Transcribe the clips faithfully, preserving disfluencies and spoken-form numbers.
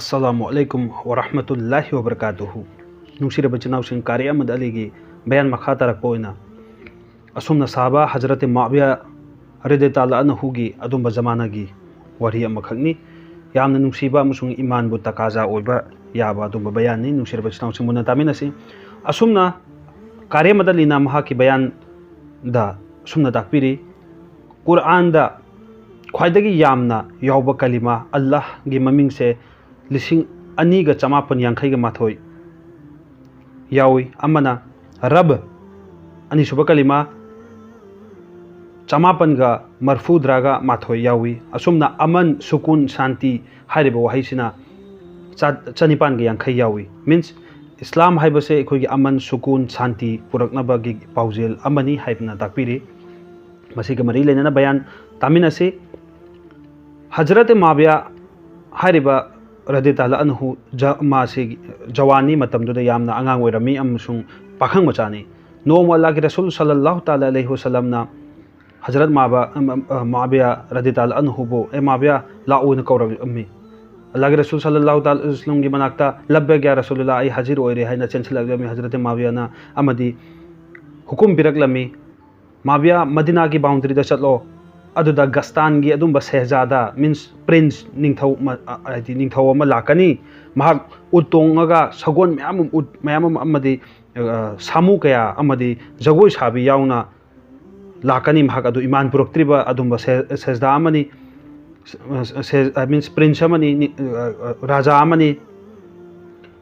ꯑꯁꯂꯥꯃꯨ ꯑꯂꯩꯀꯨꯝ ꯋꯔꯍꯃꯇꯨꯜꯂꯥꯍꯤ ꯋꯕꯔꯀꯥꯇꯨꯍꯨ꯫ ꯅꯨꯡꯁꯤꯔꯕ ꯏꯆꯤꯟ ꯏꯅꯥꯎꯁꯤꯡ, ꯀꯥꯔꯤ ꯑꯍꯃꯗ ꯑꯂꯤꯒꯤ ꯕꯌꯥꯟ ꯃꯈꯥ ꯇꯥꯔꯛꯄ ꯑꯣꯏꯅ, ꯑꯁꯨꯝꯅ ꯁꯥꯍꯥꯕꯥ ꯍꯖꯔꯠ ꯃꯨꯑꯥꯋꯤꯌꯥ ꯔꯗꯤꯌꯜꯂꯥꯍꯨ ꯑꯟꯍꯨꯒꯤ ꯑꯗꯨꯝꯕ ꯖꯃꯥꯅꯥꯒꯤ ꯋꯥꯔꯤ ꯑꯃꯈꯛꯅꯤ꯫ ꯌꯥꯝꯅ ꯅꯨꯡꯁꯤꯕ ꯑꯃꯁꯨꯡ ꯏꯃꯥꯟꯕꯨ ꯇꯀꯥꯖꯥ ꯑꯣꯏꯕ ꯌꯥꯕ ꯑꯗꯨꯝꯕ ꯕꯌꯥꯟꯅꯤ꯫ ꯅꯨꯡꯁꯤꯔꯕ ꯏꯆꯤꯟ ꯏꯅꯥꯎꯁꯤꯡ, ꯃꯨꯟꯅ ꯇꯥꯃꯤꯟꯅꯁꯤ꯫ ꯑꯁꯨꯝꯅ ꯀꯥꯔꯤ ꯑꯍꯃꯗ ꯑꯂꯤꯅ ꯃꯍꯥꯛꯀꯤ ꯕꯌꯥꯟꯗ ꯑꯁꯨꯝꯅ ꯇꯥꯛꯄꯤꯔꯤ, ꯀꯨꯔꯑꯥꯟꯗ ꯈ꯭ꯋꯥꯏꯗꯒꯤ ꯌꯥꯝꯅ ꯌꯥꯎꯕ ꯀꯂꯤꯃꯥ, ꯑꯜꯂꯥꯍꯒꯤ ꯃꯃꯤꯡꯁꯦ, ꯂꯤꯁꯤꯡ ꯑꯅꯤꯒ ꯆꯃꯥꯄꯟ ꯌꯥꯡꯈꯩꯒ ꯃꯥꯊꯣꯏ ꯌꯥꯎꯏ꯫ ꯑꯃꯅ ꯔꯕ, ꯑꯅꯤꯁꯨꯕ ꯀꯂꯤꯃꯥ, ꯆꯃꯥꯄꯟꯒ ꯃꯔꯐꯨꯗ꯭ꯔꯥꯒ ꯃꯥꯊꯣꯏ ꯌꯥꯎꯏ꯫ ꯑꯁꯨꯝꯅ ꯑꯃꯟ, ꯁꯨꯀꯨꯟ, ꯁꯥꯟꯇꯤ ꯍꯥꯏꯔꯤꯕ ꯋꯥꯍꯩꯁꯤꯅ ꯆꯥ-, ꯆꯅꯤꯄꯥꯟꯒ ꯌꯥꯡꯈꯩ ꯌꯥꯎꯏ꯫ Means, ꯏꯁꯂꯥꯝ ꯍꯥꯏꯕꯁꯦ ꯑꯩꯈꯣꯏꯒꯤ ꯑꯃꯟ, ꯁꯨꯀꯨꯟ, ꯁꯥꯟꯇꯤ ꯄꯨꯔꯛꯅꯕꯒꯤ ꯄꯥꯎꯖꯦꯜ ꯑꯃꯅꯤ ꯍꯥꯏꯗꯅ ꯇꯥꯛꯄꯤꯔꯤ꯫ ꯃꯁꯤꯒ ꯃꯔꯤ ꯂꯩꯅꯅ ꯕꯌꯥꯟ ꯇꯥꯃꯤꯟꯅꯁꯤ꯫ ꯍꯖꯔꯠ ꯃꯥꯕꯤꯌꯥ ꯍꯥꯏꯔꯤꯕ ꯔꯗꯤ ꯇꯥꯂꯥ ꯑꯟꯍꯨ ꯖ-, ꯃꯥꯁꯤ ꯖꯋꯥꯅꯤ, ꯃꯇꯝꯗꯨꯗ ꯌꯥꯝꯅ ꯑꯉꯥꯡ ꯑꯣꯏꯔꯝꯃꯤ ꯑꯃꯁꯨꯡ ꯄꯥꯈꯪ ꯃꯆꯥꯅꯤ꯫ ꯅꯣꯡꯃ ꯑꯜꯂꯥꯍꯒꯤ ꯔꯁꯨꯜ ꯁꯜꯂꯜꯂꯥꯍꯨ ꯇꯥꯂꯥ ꯑꯂꯩꯍꯤ ꯋꯁꯜꯂꯝꯅ ꯍꯖꯔꯠ ꯃꯥꯕ-, ꯑ, ꯑ, ꯃꯥꯕꯤꯌꯥ ꯔꯗꯤ ꯇꯥꯂꯥ ꯑꯟꯍꯨꯕꯨ, "ꯑꯦ ꯃꯥꯕꯤꯌꯥ, ꯂꯥꯛꯑꯣꯅ" ꯀꯧꯔꯝꯃꯤ꯫ ꯑꯜꯂꯥꯍꯒꯤ ꯔꯁꯨꯜ ꯁꯜꯂꯜꯂꯥꯍꯨ ꯇꯥꯂꯥ ꯑꯂꯩꯍꯤ ꯋꯁꯜꯂꯝꯒꯤ ꯃꯅꯥꯛꯇ, "ꯂꯕꯦꯛ ꯌꯥ ꯔꯁꯨꯂꯨꯜꯂꯥꯍ, ꯑꯩ ꯍꯥꯖꯤꯔ ꯑꯣꯏꯔꯦ" ꯍꯥꯏꯅ ꯆꯦꯟꯁꯤꯜꯂꯛꯂꯝꯃꯤ ꯍꯖꯔꯠ ꯃꯥꯕꯤꯌꯥꯅ, ꯑꯃꯗꯤ ꯍꯨꯀꯨꯝ ꯄꯤꯔꯛꯂꯝꯃꯤ, "ꯃꯥꯕꯤꯌꯥ, ꯃꯗꯤꯅꯥꯒꯤ ꯕꯥꯎꯟꯗꯔꯤꯗ ꯆꯠꯂꯣ, ꯑꯗꯨꯗ ꯒꯁꯇꯥꯟꯒꯤ ꯑꯗꯨꯝꯕ ꯁꯦꯍꯖꯥꯗꯥ, means prince, ꯅꯤꯡꯊꯧ ꯃ-, ꯑ, ꯍꯥꯏꯗꯤ ꯅꯤꯡꯊꯧ ꯑꯃ ꯂꯥꯛꯀꯅꯤ꯫ ꯃꯍꯥꯛ ꯎꯠ ꯇꯣꯡꯉꯒ ꯁꯒꯣꯜ ꯃꯌꯥꯝ ꯑꯃ, ꯎꯠ ꯃꯌꯥꯝ ꯑꯃ ꯑꯃꯗꯤ, ꯑ, ꯁꯥꯃꯨ ꯀꯌꯥ ꯑꯃꯗꯤ ꯖꯒꯣꯏ ꯁꯥꯕꯤ ꯌꯥꯎꯅ ꯂꯥꯛꯀꯅꯤ꯫ ꯃꯍꯥꯛ ꯑꯗꯨ ꯏꯃꯥꯟ ꯄꯨꯔꯛꯇ꯭ꯔꯤꯕ ꯑꯗꯨꯝꯕ ꯁꯦ-, ꯁꯦꯖꯗꯥ ꯑꯃꯅꯤ, ꯁꯦ-, means prince ꯑꯃꯅꯤ, ꯅꯤ-, ꯑ, ꯑ, ꯔꯥꯖꯥ ꯑꯃꯅꯤ꯫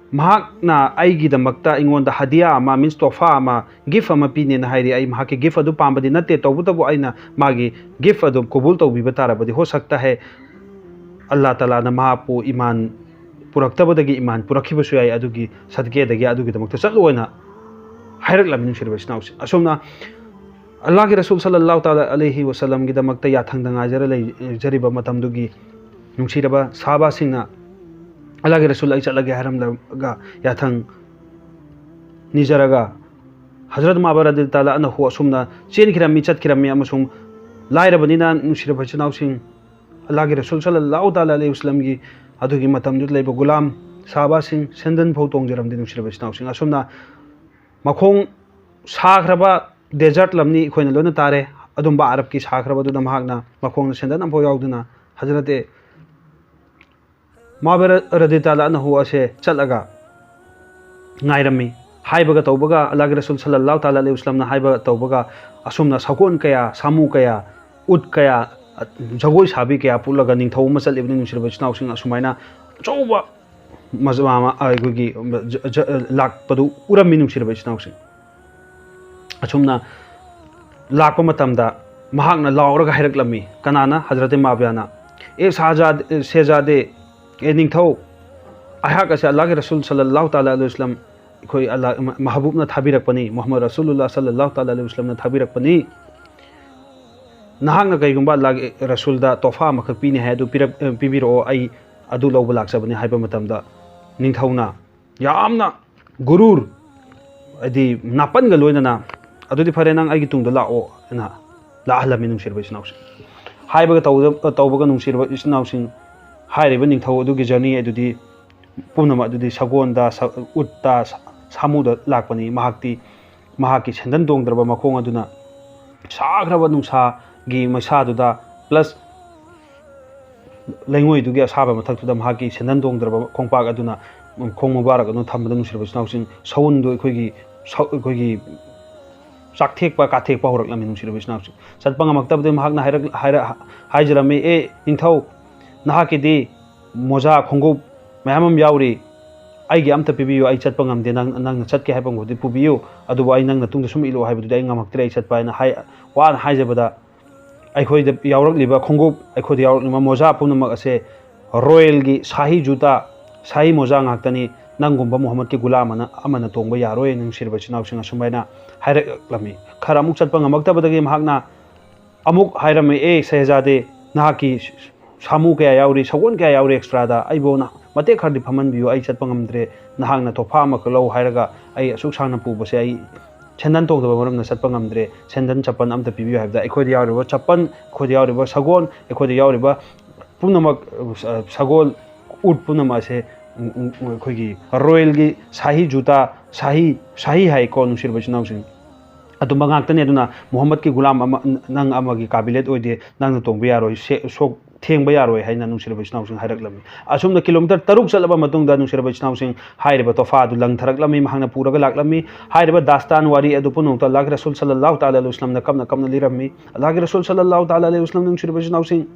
ꯃꯍꯥꯛꯅ ꯑꯩꯒꯤꯗꯃꯛꯇ, ꯑꯩꯉꯣꯟꯗ ꯍꯗꯤꯌꯥ ꯑꯃ, means ꯇꯣꯐꯥ ꯑꯃ, gift ꯑꯃ ꯄꯤꯅꯦꯅ ꯍꯥꯏꯔꯤ꯫ ꯑꯩ ꯃꯍꯥꯛꯀꯤ gift ꯑꯗꯨ ꯄꯥꯝꯕꯗꯤ ꯅꯠꯇꯦ, ꯇꯧꯕꯇꯕꯨ ꯑꯩꯅ ꯃꯥꯒꯤ gift ꯑꯗꯨ ꯀꯕꯨꯜ ꯇꯧꯕꯤꯕ ꯇꯥꯔꯕꯗꯤ, ꯍꯣ ꯁꯛꯇ ꯍꯦ, ꯑꯜꯂꯥꯍ ꯇꯥꯂꯥꯅ ꯃꯍꯥꯛꯄꯨ ꯏꯃꯥꯟ ꯄꯨꯔꯛꯇꯕꯗꯒꯤ ꯏꯃꯥꯟ ꯄꯨꯔꯛꯈꯤꯕꯁꯨ ꯌꯥꯏ, ꯑꯗꯨꯒꯤ ꯁꯗꯀꯦꯗꯒꯤ ꯑꯗꯨꯒꯤꯗꯃꯛꯇ ꯆꯠꯂꯣꯅ ꯍꯥꯏꯔꯛꯂꯝꯃꯤ, ꯅꯨꯡꯁꯤꯔꯕ ꯏꯆꯤꯟ ꯏꯅꯥꯎꯁꯤꯡ꯫ ꯑꯁꯨꯝꯅ ꯑꯜꯂꯥꯍꯒꯤ ꯔꯁꯨꯜ ꯁꯜꯂꯜꯂꯥꯍꯨ ꯇꯥꯂꯥ ꯑꯂꯩꯍꯤ ꯋꯁꯜꯂꯝꯒꯤꯗꯃꯛꯇ ꯌꯥꯊꯪꯗ ꯉꯥꯏꯖꯔ ꯂꯩꯖꯔꯤꯕ ꯃꯇꯝꯗꯨꯒꯤ ꯅꯨꯡꯁꯤꯔꯕ ꯁꯍꯥꯕꯥꯁꯤꯡꯅ ꯑꯜꯂꯥꯍꯒꯤ ꯔꯁꯨꯜ, ꯑꯩ ꯆꯠꯂꯒꯦ ꯍꯥꯏꯔꯝꯂꯒ ꯌꯥꯊꯪ ꯅꯤꯖꯔꯒ ꯍꯖꯔꯠ ꯃꯥꯕ ꯔꯗꯤ ꯇꯥꯂꯥ ꯑꯟꯍꯨ ꯑꯁꯨꯝꯅ ꯆꯦꯟꯈꯤꯔꯝꯃꯤ, ꯆꯠꯈꯤꯔꯝꯃꯤ꯫ ꯑꯃꯁꯨꯡ ꯂꯥꯏꯔꯕꯅꯤꯅ, ꯅꯨꯡꯁꯤꯔꯕ ꯏꯆꯤꯟ ꯏꯅꯥꯎꯁꯤꯡ, ꯑꯜꯂꯥꯍꯒꯤ ꯔꯁꯨꯜ ꯁꯜꯂꯜꯂꯥꯍꯨ ꯇꯥꯂꯥ ꯑꯂꯩꯍꯤ ꯋꯁꯜꯂꯝꯒꯤ ꯑꯗꯨꯒꯤ ꯃꯇꯝꯗꯨꯗ ꯂꯩꯕ ꯒꯨꯂꯥꯝ ꯁꯥꯕꯁꯤꯡ ꯁꯦꯟꯗꯟ ꯐꯥꯎ ꯇꯣꯡꯖꯔꯝꯗꯦ, ꯅꯨꯡꯁꯤꯔꯕ ꯏꯆꯤꯟ ꯏꯅꯥꯎꯁꯤꯡ꯫ ꯑꯁꯨꯝꯅ ꯃꯈꯣꯡ ꯁꯥꯈ꯭ꯔꯕ desert ꯂꯝꯅꯤ ꯑꯩꯈꯣꯏꯅ ꯂꯣꯏꯅ ꯇꯥꯔꯦ꯫ ꯑꯗꯨꯝꯕ ꯑꯔꯕꯀꯤ ꯁꯥꯈ꯭ꯔꯕꯗꯨꯗ ꯃꯍꯥꯛꯅ ꯃꯈꯣꯡꯗ ꯁꯦꯟꯗꯟ ꯑꯃꯐꯥꯎ ꯌꯥꯎꯗꯅ ꯍꯖꯔꯠ ꯃꯥꯕꯔ ꯔꯗꯤ ꯇꯥꯂꯥ ꯑꯅꯍꯨ ꯑꯁꯦ ꯆꯠꯂꯒ ꯉꯥꯏꯔꯝꯃꯤ꯫ ꯍꯥꯏꯕꯒ ꯇꯧꯕꯒ, ꯑꯜꯂꯥꯍꯒꯤ ꯔꯁꯨꯜ ꯁꯜꯂꯜꯂꯥꯍꯨ ꯇꯥꯂꯥ ꯑꯂꯩꯍꯤ ꯋꯁꯜꯂꯝꯅ ꯍꯥꯏꯕ ꯇꯧꯕꯒ, ꯑꯁꯨꯝꯅ ꯁꯒꯣꯜ ꯀꯌꯥ, ꯁꯥꯃꯨ ꯀꯌꯥ, ꯎꯠ ꯀꯌꯥ, ꯖꯒꯣꯏ ꯁꯥꯕꯤ ꯀꯌꯥ ꯄꯨꯠꯂꯒ ꯅꯤꯡꯊꯧ ꯑꯃ ꯆꯠꯂꯤꯕꯅꯤ, ꯅꯨꯡꯁꯤꯔꯕ ꯏꯆꯤꯟ ꯏꯅꯥꯎꯁꯤꯡ꯫ ꯑꯁꯨꯃꯥꯏꯅ ꯑꯆꯧꯕ ꯃꯖ-, ꯃꯥ-, ꯃꯥ-, ꯑꯩꯈꯣꯏꯒꯤ ꯖ-, ꯖ-, ꯂꯥꯛꯄꯗꯨ ꯎꯔꯝꯃꯤ, ꯅꯨꯡꯁꯤꯔꯕ ꯏꯆꯤꯟ ꯏꯅꯥꯎꯁꯤꯡ꯫ ꯑꯁꯨꯝꯅ ꯂꯥꯛꯄ ꯃꯇꯝꯗ ꯃꯍꯥꯛꯅ ꯂꯥꯎꯔꯒ ꯍꯥꯏꯔꯛꯂꯝꯃꯤ꯫ ꯀꯅꯥꯅ? ꯍꯖꯔꯠ ꯃꯥꯕꯤꯌꯥꯅ, "ꯑꯦ ꯁꯥꯍꯖꯥꯗꯦ, ꯁꯦꯍꯖꯥꯗꯦ, ꯑꯦ ꯅꯤꯡꯊꯧ, ꯑꯩꯍꯥꯛ ꯑꯁꯦ ꯑꯜꯂꯥꯍꯒꯤ ꯔꯁꯨꯜ ꯁꯜꯂꯜꯂꯥꯍꯨ ꯇꯥꯂꯥ ꯑꯂꯩꯍꯤ ꯋꯁꯜꯂꯝ, ꯑꯩꯈꯣꯏ ꯑꯜꯂꯥꯍ ꯃ-, ꯃꯍꯕꯨꯕꯅ ꯊꯥꯕꯤꯔꯛꯄꯅꯤ, ꯃꯨꯍꯝꯃꯗ ꯔꯁꯨꯜꯂꯥꯍ ꯁꯜꯂꯜꯂꯥꯍꯨ ꯇꯥꯂꯥ ꯑꯂꯩꯍꯤ ꯋꯁꯜꯂꯝꯅ ꯊꯥꯕꯤꯔꯛꯄꯅꯤ꯫ ꯅꯍꯥꯛꯅ ꯀꯩꯒꯨꯝꯕ ꯑꯜꯂꯥꯍꯒꯤ ꯔꯁꯨꯜꯗ ꯇꯣꯐꯥ ꯑꯃꯈꯛ ꯄꯤꯅꯤ ꯍꯥꯏ, ꯑꯗꯨ ꯄꯤꯔꯛ-, ꯑ, ꯄꯤꯕꯤꯔꯛꯑꯣ, ꯑꯩ ꯑꯗꯨ ꯂꯧꯕ ꯂꯥꯛꯆꯕꯅꯤ" ꯍꯥꯏꯕ ꯃꯇꯝꯗ, ꯅꯤꯡꯊꯧꯅ ꯌꯥꯝꯅ ꯒꯨꯔꯨꯔ, ꯍꯥꯏꯗꯤ ꯅꯥꯄꯟꯒ ꯂꯣꯏꯅꯅ, "ꯑꯗꯨꯗꯤ ꯐꯔꯦ, ꯅꯪ ꯑꯩꯒꯤ ꯇꯨꯡꯗ ꯂꯥꯛꯑꯣ" ꯍꯥꯏꯅ ꯂꯥꯛꯍꯜꯂꯝꯃꯤ, ꯅꯨꯡꯁꯤꯔꯕ ꯏꯆꯤꯟ ꯏꯅꯥꯎꯁꯤꯡ꯫ ꯍꯥꯏꯕꯒ ꯇꯧꯕꯗ-, ꯇꯧꯕꯒ, ꯅꯨꯡꯁꯤꯔꯕ ꯏꯆꯤꯟ ꯏꯅꯥꯎꯁꯤꯡ, ꯍꯥꯏꯔꯤꯕ ꯅꯤꯡꯊꯧ ꯑꯗꯨꯒꯤ journey ꯑꯗꯨꯗꯤ ꯄꯨꯝꯅꯃꯛ ꯑꯗꯨꯗꯤ ꯁꯒꯣꯜꯗ, ꯁ-, ꯎꯠꯇ, ꯁ-, ꯁꯥꯃꯨꯗ ꯂꯥꯛꯄꯅꯤ꯫ ꯃꯍꯥꯛꯇꯤ ꯃꯍꯥꯛꯀꯤ ꯁꯦꯟꯗꯟ ꯇꯣꯡꯗ꯭ꯔꯕ ꯃꯈꯣꯡ ꯑꯗꯨꯅ ꯁꯥꯈ꯭ꯔꯕ ꯅꯨꯡꯁꯥꯒꯤ ꯃꯩꯁꯥꯗꯨꯗ, plus ꯂꯩꯉꯣꯏꯗꯨꯒꯤ ꯑꯁꯥꯕ ꯃꯊꯛꯇꯨꯗ ꯃꯍꯥꯛꯀꯤ ꯁꯦꯟꯗꯟ ꯇꯣꯡꯗ꯭ꯔꯕ ꯈꯣꯡꯄꯥꯛ ꯑꯗꯨꯅ, ꯎꯝ, ꯈꯣꯡ ꯃꯨꯕꯥꯔꯛ ꯑꯗꯨꯅ ꯊꯝꯕꯗ, ꯅꯨꯡꯁꯤꯔꯕ ꯏꯆꯤꯟ ꯏꯅꯥꯎꯁꯤꯡ, ꯁꯎꯟꯗꯨ ꯑꯩꯈꯣꯏꯒꯤ ꯁ-, ꯑꯩꯈꯣꯏꯒꯤ ꯆꯥꯛꯊꯦꯛꯄ ꯀꯥꯊꯦꯛꯄ ꯍꯧꯔꯛꯂꯝꯃꯤ, ꯅꯨꯡꯁꯤꯔꯕ ꯏꯆꯤꯟ ꯏꯅꯥꯎꯁꯤꯡ꯫ ꯆꯠꯄ ꯉꯝꯃꯛꯇꯕꯗꯒꯤ ꯃꯍꯥꯛꯅ ꯍꯥꯏꯔꯛ-, ꯍꯥꯏꯔ-, ꯍꯥꯏꯖꯔꯝꯃꯤ, "ꯑꯦ ꯅꯤꯡꯊꯧ, ꯅꯍꯥꯛꯀꯤꯗꯤ ꯃꯣꯖꯥ ꯈꯣꯡꯎꯞ ꯃꯌꯥꯝ ꯑꯃ ꯌꯥꯎꯔꯤ, ꯑꯩꯒꯤ ꯑꯝꯇ ꯄꯤꯕꯤꯌꯨ, ꯑꯩ ꯆꯠꯄ ꯉꯝꯗꯦ, ꯅꯪ, ꯅꯪꯅ ꯆꯠꯀꯦ ꯍꯥꯏꯕ ꯃꯈꯩꯗꯤ ꯄꯨꯕꯤꯌꯨ, ꯑꯗꯨꯕꯨ ꯑꯩ ꯅꯪꯅ ꯇꯨꯡꯗ ꯁꯨꯝ ꯏꯜꯂꯛꯑꯣ ꯍꯥꯏꯕꯗꯨꯗꯤ ꯑꯩ ꯉꯝꯃꯛꯇ꯭ꯔꯦ, ꯑꯩ ꯆꯠꯄ" ꯍꯥꯏꯅ ꯍꯥꯏ-, ꯋꯥꯅ ꯍꯥꯏꯖꯕꯗ, ꯑꯩꯈꯣꯏꯗ ꯌꯥꯎꯔꯛꯂꯤꯕ ꯈꯣꯡꯎꯞ, ꯑꯩꯈꯣꯏꯗ ꯌꯥꯎꯔꯛꯂꯤꯕ ꯃꯣꯖꯥ ꯄꯨꯝꯅꯃꯛ ꯑꯁꯦ royalꯒꯤ ꯁꯥꯍꯤ ꯖꯨꯇꯥ, ꯁꯥꯍꯤ ꯃꯣꯖꯥ ꯉꯥꯛꯇꯅꯤ, ꯅꯪꯒꯨꯝꯕ ꯃꯨꯍꯝꯃꯗꯀꯤ ꯒꯨꯂꯥꯝ ꯑꯃꯅ, ꯑꯃꯅ ꯇꯣꯡꯕ ꯌꯥꯔꯣꯏ, ꯅꯨꯡꯁꯤꯔꯕ ꯏꯆꯤꯟ ꯏꯅꯥꯎꯁꯤꯡ꯫ ꯑꯁꯨꯃꯥꯏꯅ ꯍꯥꯏꯔꯛꯂꯝꯃꯤ꯫ ꯈꯔ ꯑꯃꯨꯛ ꯆꯠꯄ ꯉꯝꯃꯛꯇꯕꯗꯒꯤ ꯃꯍꯥꯛꯅ ꯑꯃꯨꯛ ꯍꯥꯏꯔꯝꯃꯤ, "ꯑꯦ ꯁꯦꯍꯖꯥꯗꯦ, ꯅꯍꯥꯛꯀꯤ ꯁꯥꯃꯨ ꯀꯌꯥ ꯌꯥꯎꯔꯤ, ꯁꯒꯣꯜ ꯀꯌꯥ ꯌꯥꯎꯔꯤ extraꯗ, ꯑꯩꯕꯨ ꯅ-, ꯃꯇꯦꯛ ꯈꯔꯗꯤ ꯐꯝꯍꯟꯕꯤꯌꯨ, ꯑꯩ ꯆꯠꯄ ꯉꯝꯗ꯭ꯔꯦ, ꯅꯍꯥꯛꯅ ꯇꯣꯐꯥ ꯑꯃꯈꯛ ꯂꯧ ꯍꯥꯏꯔꯒ ꯑꯩ ꯑꯁꯨꯛ ꯁꯥꯡꯅ ꯄꯨꯕꯁꯦ ꯑꯩ ꯁꯦꯟꯗꯟ ꯇꯣꯡꯗꯕ ꯃꯔꯝꯅ ꯆꯠꯄ ꯉꯝꯗ꯭ꯔꯦ, ꯁꯦꯟꯗꯟ ꯆꯄꯟ ꯑꯝꯇ ꯄꯤꯕꯤꯌꯨ" ꯍꯥꯏꯕꯗ, ꯑꯩꯈꯣꯏꯗ ꯌꯥꯎꯔꯤꯕ ꯆꯄꯟ, ꯑꯩꯈꯣꯏꯗ ꯌꯥꯎꯔꯤꯕ ꯁꯒꯣꯜ, ꯑꯩꯈꯣꯏꯗ ꯌꯥꯎꯔꯤꯕ ꯄꯨꯝꯅꯃꯛ, ꯑ, ꯁꯒꯣꯜ, ꯎꯠ ꯄꯨꯝꯅꯃꯛ ꯑꯁꯦ, ꯎꯝ, ꯎꯝ, ꯑꯩꯈꯣꯏꯒꯤ ꯔꯣꯌꯦꯜꯒꯤ ꯁꯥꯍꯤ ꯖꯨꯇꯥ, ꯁꯥꯍꯤ, ꯁꯥꯍꯤ ꯍꯥꯏꯀꯣ, ꯅꯨꯡꯁꯤꯔꯕ ꯏꯆꯤꯟ ꯏꯅꯥꯎꯁꯤꯡ꯫ ꯑꯗꯨꯝꯕ ꯉꯥꯛꯇꯅꯦ꯫ ꯑꯗꯨꯅ ꯃꯨꯍꯝꯃꯗꯀꯤ ꯒꯨꯂꯥꯝ ꯑꯃ, "ꯅꯪ ꯑꯃꯒꯤ ꯀꯥꯕꯤꯂꯦꯠ ꯑꯣꯏꯗꯦ, ꯅꯪꯅ ꯇꯣꯡꯕ ꯌꯥꯔꯣꯏ, ꯁꯦ-, ꯁꯣꯛ ꯊꯦꯡꯕ ꯌꯥꯔꯣꯏ" ꯍꯥꯏꯅ ꯅꯨꯡꯁꯤꯔꯕ ꯏꯆꯤꯟ ꯏꯅꯥꯎꯁꯤꯡ ꯍꯥꯏꯔꯛꯂꯝꯃꯤ꯫ ꯑꯁꯨꯝꯅ ꯀꯤꯂꯣꯃꯤꯇꯔ ꯇꯔꯨꯛ ꯆꯠꯂꯕ ꯃꯇꯨꯡꯗ, ꯅꯨꯡꯁꯤꯔꯕ ꯏꯆꯤꯟ ꯏꯅꯥꯎꯁꯤꯡ, ꯍꯥꯏꯔꯤꯕ ꯇꯣꯐꯥ ꯑꯗꯨ ꯂꯪꯊꯔꯛꯂꯝꯃꯤ, ꯃꯍꯥꯛꯅ ꯄꯨꯔꯒ ꯂꯥꯛꯂꯝꯃꯤ꯫ ꯍꯥꯏꯔꯤꯕ ꯗꯥꯁꯇꯥꯟ ꯋꯥꯔꯤ ꯑꯗꯨ ꯄꯨꯝꯅꯃꯛꯇ ꯑꯜꯂꯥꯍꯒꯤ ꯔꯁꯨꯜ ꯁꯜꯂꯜꯂꯥꯍꯨ ꯇꯥꯂꯥ ꯑꯂꯩꯍꯤ ꯋꯥꯁꯂꯝꯅ ꯀꯞꯅ ꯀꯞꯅ ꯂꯤꯔꯝꯃꯤ꯫ ꯑꯜꯂꯥꯍꯒꯤ ꯔꯁꯨꯜ ꯁꯜꯂꯜꯂꯥꯍꯨ ꯇꯥꯂꯥ ꯑꯂꯩꯍꯤ ꯋꯥꯁꯂꯝ, ꯅꯨꯡꯁꯤꯔꯕ ꯏꯆꯤꯟ ꯏꯅꯥꯎꯁꯤꯡ,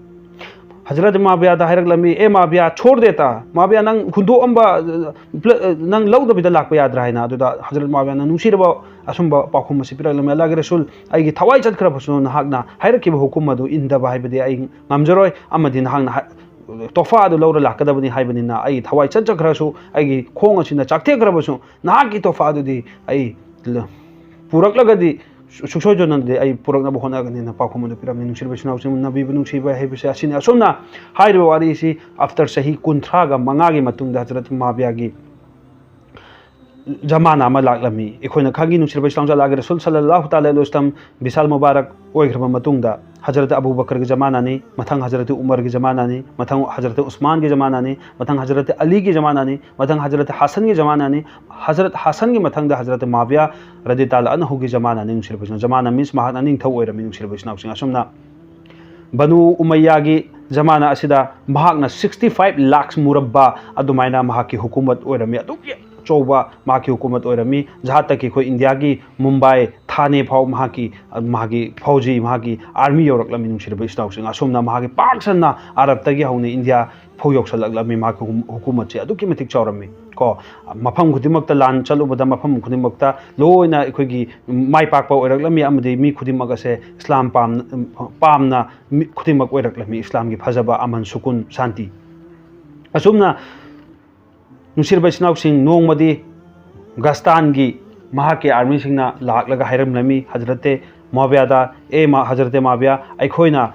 ꯍꯖꯔꯠ ꯃꯥꯕꯤꯌꯥꯗ ꯍꯥꯏꯔꯛꯂꯝꯃꯤ, "ꯑꯦ ꯃꯥꯕꯤꯌꯥ, ꯁꯣꯔ ꯗꯦꯇꯥ, ꯃꯥꯕꯤꯌꯥ, ꯅꯪ ꯍꯨꯟꯗꯣꯛꯑꯝꯕ, ꯑ, ꯄ꯭ꯂ-, ꯑ, ꯅꯪ ꯂꯧꯗꯕꯤꯗ ꯂꯥꯛꯄ ꯌꯥꯗ꯭ꯔꯥ?" ꯍꯥꯏꯅ꯫ ꯑꯗꯨꯗ ꯍꯖꯔꯠ ꯃꯥꯕꯤꯌꯥꯅ ꯅꯨꯡꯁꯤꯔꯕ ꯑꯁꯨꯝꯕ ꯄꯥꯎꯈꯨꯝ ꯑꯁꯤ ꯄꯤꯔꯛꯂꯝꯃꯤ, "ꯑꯜꯂꯥꯍꯒꯤ ꯔꯁꯨꯜ, ꯑꯩꯒꯤ ꯊꯋꯥꯏ ꯆꯠꯈ꯭ꯔꯕꯁꯨ ꯅꯍꯥꯛꯅ ꯍꯥꯏꯔꯛꯈꯤꯕ ꯍꯨꯀꯨꯝ ꯑꯗꯨ ꯏꯟꯗꯕ ꯍꯥꯏꯕꯗꯤ ꯑꯩ ꯉꯝꯖꯔꯣꯏ, ꯑꯃꯗꯤ ꯅꯍꯥꯛꯅ ꯍꯥꯏ-, ꯇꯣꯐꯥ ꯑꯗꯨ ꯂꯧꯔ ꯂꯥꯛꯀꯗꯕꯅꯤ ꯍꯥꯏꯕꯅꯤꯅ, ꯑꯩꯒꯤ ꯊꯋꯥꯏ ꯆꯠꯆꯈ꯭ꯔꯁꯨ, ꯑꯩꯒꯤ ꯈꯣꯡ ꯑꯁꯤꯅ ꯆꯥꯛꯊꯦꯛꯈ꯭ꯔꯕꯁꯨ, ꯅꯍꯥꯛꯀꯤ ꯇꯣꯐꯥ ꯑꯗꯨꯗꯤ ꯑꯩ ꯂ-, ꯄꯨꯔꯛꯂꯒꯗꯤ ꯁꯨ-, ꯁꯨꯡꯁꯣꯏ ꯁꯣꯏꯗꯅꯗꯤ ꯑꯩ ꯄꯨꯔꯛꯅꯕ ꯍꯣꯠꯅꯒꯅꯤꯅ" ꯄꯥꯎꯈꯨꯝ ꯑꯗꯨ ꯄꯤꯔꯝꯃꯤ꯫ ꯅꯨꯡꯁꯤꯔꯕ ꯏꯆꯤꯟ ꯏꯅꯥꯎꯁꯤꯡ, ꯅꯕꯤꯕꯨ ꯅꯨꯡꯁꯤꯕ ꯍꯥꯏꯕꯁꯦ ꯑꯁꯤꯅꯤ꯫ ꯑꯁꯨꯝꯅ ꯍꯥꯏꯔꯤꯕ ꯋꯥꯔꯤ ꯑꯁꯤ after ꯆꯍꯤ ꯀꯨꯟꯊ꯭ꯔꯥꯒ ꯃꯉꯥꯒꯤ ꯃꯇꯨꯡꯗ ꯍꯖꯔꯠ ꯃꯥꯕꯤꯌꯥꯒꯤ ꯖꯃꯥꯅꯥ ꯑꯃ ꯂꯥꯛꯂꯝꯃꯤ꯫ ꯑꯩꯈꯣꯏꯅ ꯈꯪꯉꯤ, ꯅꯨꯡꯁꯤꯔꯕ ꯏꯁꯂꯥꯝ ꯆꯠꯂꯥꯒꯤ ꯔꯁꯨꯜ ꯁꯜꯂꯜꯂꯥꯍꯨ ꯇꯥꯂꯥ ꯑꯂꯩꯍꯤ ꯋꯥꯁꯂꯝ ꯕꯤꯁꯥꯜ ꯃꯨꯕꯥꯔꯛ ꯑꯣꯏꯈ꯭ꯔꯕ ꯃꯇꯨꯡꯗ, ꯍꯖꯔꯠ ꯑꯕꯨ ꯕꯀꯔꯒꯤ ꯖꯃꯥꯅꯥꯅꯤ, ꯃꯊꯪ ꯍꯖꯔꯠ ꯎꯃꯔꯒꯤ ꯖꯃꯥꯅꯥꯅꯤ, ꯃꯊꯪ ꯍꯖꯔꯠ ꯎꯁꯃꯥꯟꯒꯤ ꯖꯃꯥꯅꯥꯅꯤ, ꯃꯊꯪ ꯍꯖꯔꯠ ꯑꯂꯤꯒꯤ ꯖꯃꯥꯅꯥꯅꯤ, ꯃꯊꯪ ꯍꯖꯔꯠ ꯍꯁꯟꯒꯤ ꯖꯃꯥꯅꯥꯅꯤ, ꯍꯖꯔꯠ ꯍꯁꯟꯒꯤ ꯃꯊꯪꯗ ꯍꯖꯔꯠ ꯃꯥꯕꯤꯌꯥ ꯔꯗꯤ ꯇꯥꯂꯥ ꯑꯅꯍꯨꯒꯤ ꯖꯃꯥꯅꯥꯅꯤ꯫ ꯅꯨꯡꯁꯤꯔꯕ ꯏꯆꯤꯟ ꯏꯅꯥꯎ, ꯖꯃꯥꯅꯥ means ꯃꯍꯥꯛꯅ ꯅꯤꯡꯊꯧ ꯑꯣꯏꯔꯝꯃꯤ꯫ ꯅꯨꯡꯁꯤꯔꯕ ꯏꯆꯤꯟ ꯏꯅꯥꯎꯁꯤꯡ, ꯑꯁꯨꯝꯅ ꯕꯅꯨ ꯎꯃꯩꯌꯥꯒꯤ ꯖꯃꯥꯅꯥ ꯑꯁꯤꯗ ꯃꯍꯥꯛꯅ sixty five lakhs ꯃꯨꯔꯕꯥ ꯑꯗꯨꯃꯥꯏꯅ ꯃꯍꯥꯛꯀꯤ ꯍꯨꯀꯨꯃꯠ ꯑꯣꯏꯔꯝꯃꯤ꯫ ꯑꯗꯨꯛꯀꯤ ꯑꯆꯧꯕ ꯃꯍꯥꯛꯀꯤ ꯍꯨꯀꯨꯃꯠ ꯑꯣꯏꯔꯝꯃꯤ꯫ ꯖꯍꯥ ꯇꯛꯀꯤ ꯑꯩꯈꯣꯏ ꯏꯟꯗꯤꯌꯥꯒꯤ ꯃꯨꯝꯕꯥꯏ, ꯊꯥꯅꯦ ꯐꯥꯎ ꯃꯍꯥꯛꯀꯤ, ꯃꯍꯥꯛꯀꯤ ꯐꯧꯖꯤ, ꯃꯍꯥꯛꯀꯤ army ꯌꯧꯔꯛꯂꯝꯃꯤ꯫ ꯅꯨꯡꯁꯤꯔꯕ ꯏꯆꯤꯟ ꯏꯅꯥꯎꯁꯤꯡ, ꯑꯁꯨꯝꯅ ꯃꯍꯥꯛꯀꯤ ꯄꯥꯛ ꯁꯟꯅ ꯑꯔꯕꯇꯒꯤ ꯍꯧꯅ ꯏꯟꯗꯤꯌꯥ ꯐꯥꯎ ꯌꯧꯁꯜꯂꯛꯂꯝꯃꯤ꯫ ꯃꯍꯥꯛꯀꯤ ꯍꯨꯀꯨꯝ-, ꯍꯨꯀꯨꯃꯠꯁꯦ ꯑꯗꯨꯛꯀꯤ ꯃꯇꯤꯛ ꯆꯥꯎꯔꯝꯃꯤ꯫ ꯀꯣ, ꯃꯐꯝ ꯈꯨꯗꯤꯡꯃꯛꯇ ꯂꯥꯟ ꯆꯠꯂꯨꯕꯗ, ꯃꯐꯝ ꯈꯨꯗꯤꯡꯃꯛꯇ ꯂꯣꯏꯅ ꯑꯩꯈꯣꯏꯒꯤ ꯃꯥꯏ ꯄꯥꯛꯄ ꯑꯣꯏꯔꯛꯂꯝꯃꯤ, ꯑꯃꯗꯤ ꯃꯤ ꯈꯨꯗꯤꯡꯃꯛ ꯑꯁꯦ ꯏꯁꯂꯥꯝ ꯄꯥꯝ-, ꯄꯥꯝꯅ ꯃꯤ ꯈꯨꯗꯤꯡꯃꯛ ꯑꯣꯏꯔꯛꯂꯝꯃꯤ, ꯏꯁꯂꯥꯝꯒꯤ ꯐꯖꯕ, ꯑꯃꯟ, ꯁꯨꯀꯨꯟ, ꯁꯥꯟꯇꯤ꯫ ꯑꯁꯨꯝꯅ ꯅꯨꯡꯁꯤꯔꯕ ꯏꯆꯤꯟ ꯏꯅꯥꯎꯁꯤꯡ, ꯅꯣꯡꯃꯗꯤ ꯒꯁꯇꯥꯟꯒꯤ ꯃꯍꯥꯛꯀꯤ armyꯁꯤꯡꯅ ꯂꯥꯛꯂꯒ ꯍꯥꯏꯔꯝꯂꯝꯃꯤ ꯍꯖꯔꯠꯇꯦ ꯃꯥꯕꯤꯌꯥꯗ, "ꯑꯦ ꯃꯥ-, ꯍꯖꯔꯠꯇꯦ ꯃꯥꯕꯤꯌꯥ, ꯑꯩꯈꯣꯏꯅ